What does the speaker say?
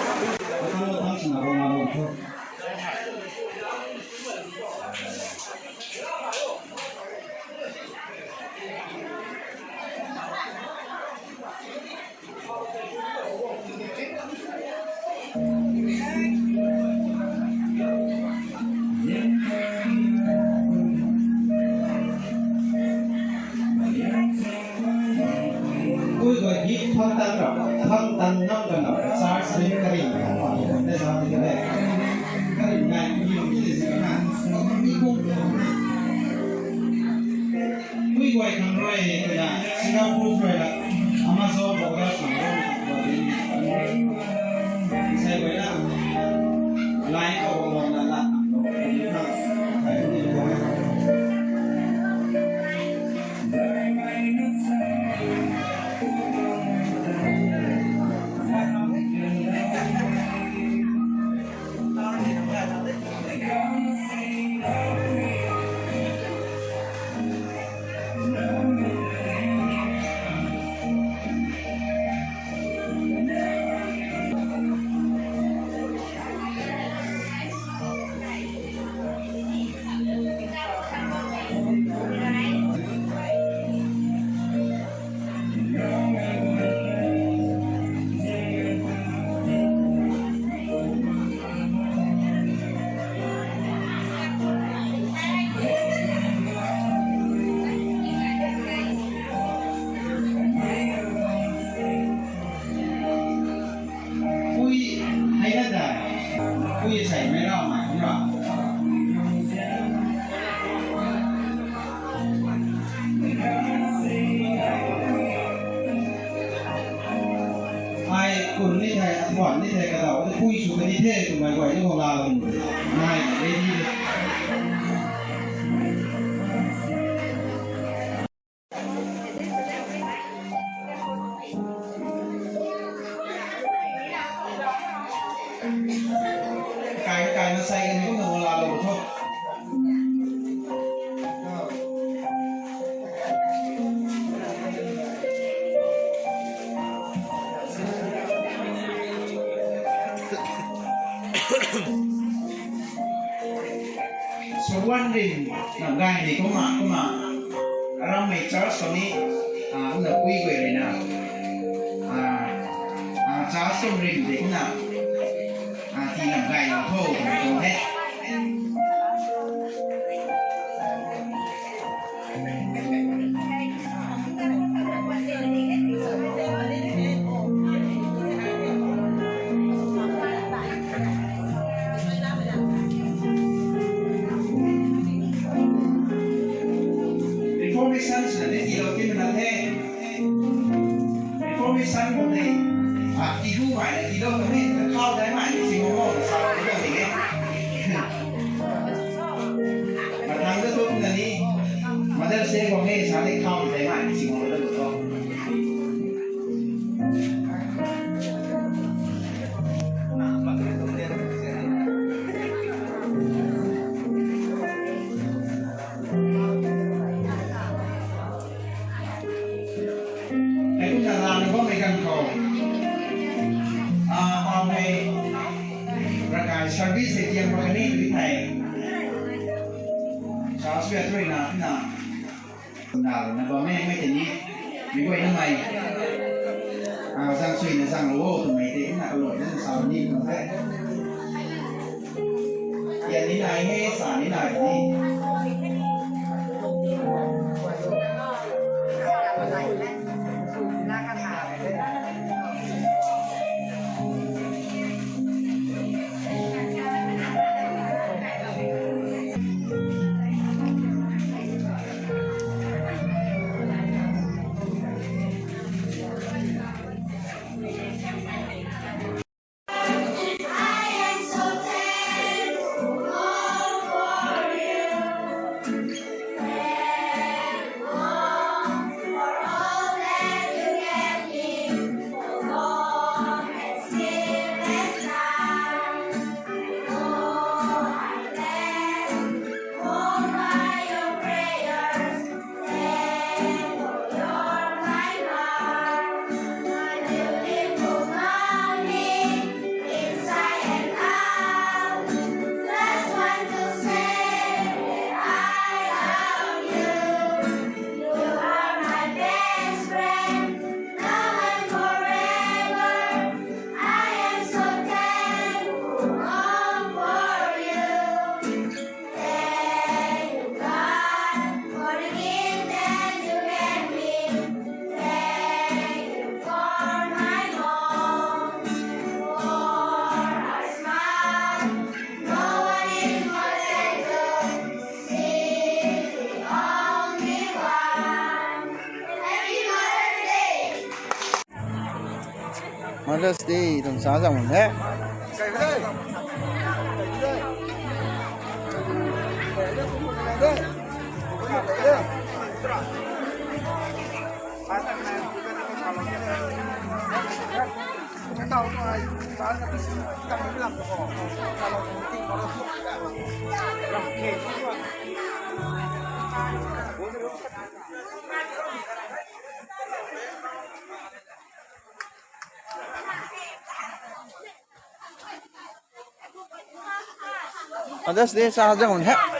ະທຳ ທຳສະໜາ ລົງມາລົງໂທດ. ອ້າຍກຸນນີ້ແທ້ ອາກອນນີ້ແທ້ ກະເດົາ ຄຸຍສຸກະນິເທດ ມາໄວ້ໃນຂອງລາວ ນາຍເດດີເດ. ກາຍ ກາຍມາໃສ່ກັນ ພວກເຮົາລາລົງໂທດ. ສະຫວັນລິນ ນຳໄດ້ນີ້ກໍມາ ກໍມາ ອາຣາມໃນຈາສໂຕນີ້ ອ່າ ນະ ກຸຍເວເລນາ ອ່າ ອ່າ ຈາສໂຕລິນເດັກນະ ອ່າ ທີ່ນຳໄດ້ໂທ ຕົງເດ. Information sa nila, ilo, information mo na, ah, idu, ma, ilo, kami, kau, dai, ma, si mo, mo, sa, ilo, ilo. ມາທາງເດີທຸກນະນີ້ ມາເດີເຊກອງເນຊາເລເຂົ້າໃຈມາຊິໂມເດີທຸກ. ໃຫ້ຜູ້ທາງລາວເບິ່ງໃນກັນເຂົາ ອ່າ ເອົາໃຫ້ປະກາດເຊີວິສໃຫ້ຕຽມປະກາດນີ້ຫຼືໃຫ້ຊາວສະເວດເລີຍນະ ນະ ດາວນະ ບໍ່ແມ່ນ ໄມ່ແຕ່ນີ້ ມີໄວ້ນຳໃໝ່ ອ່າ ສ້າງຊຸຍນະ ສ້າງໂລ ໂອ ໂຕໃໝ່ເຕະນະ ກະໂລດນະ ຊາວນີ້ນະ ແທ້. ຢ່າງນີ້ນາຍເຮສານີ້ນາຍນີ້. Mother's Day, ໂດນຊາວຈັງໝົດແທ້. Mother's Day ຊາວຈັງໝົດແທ້.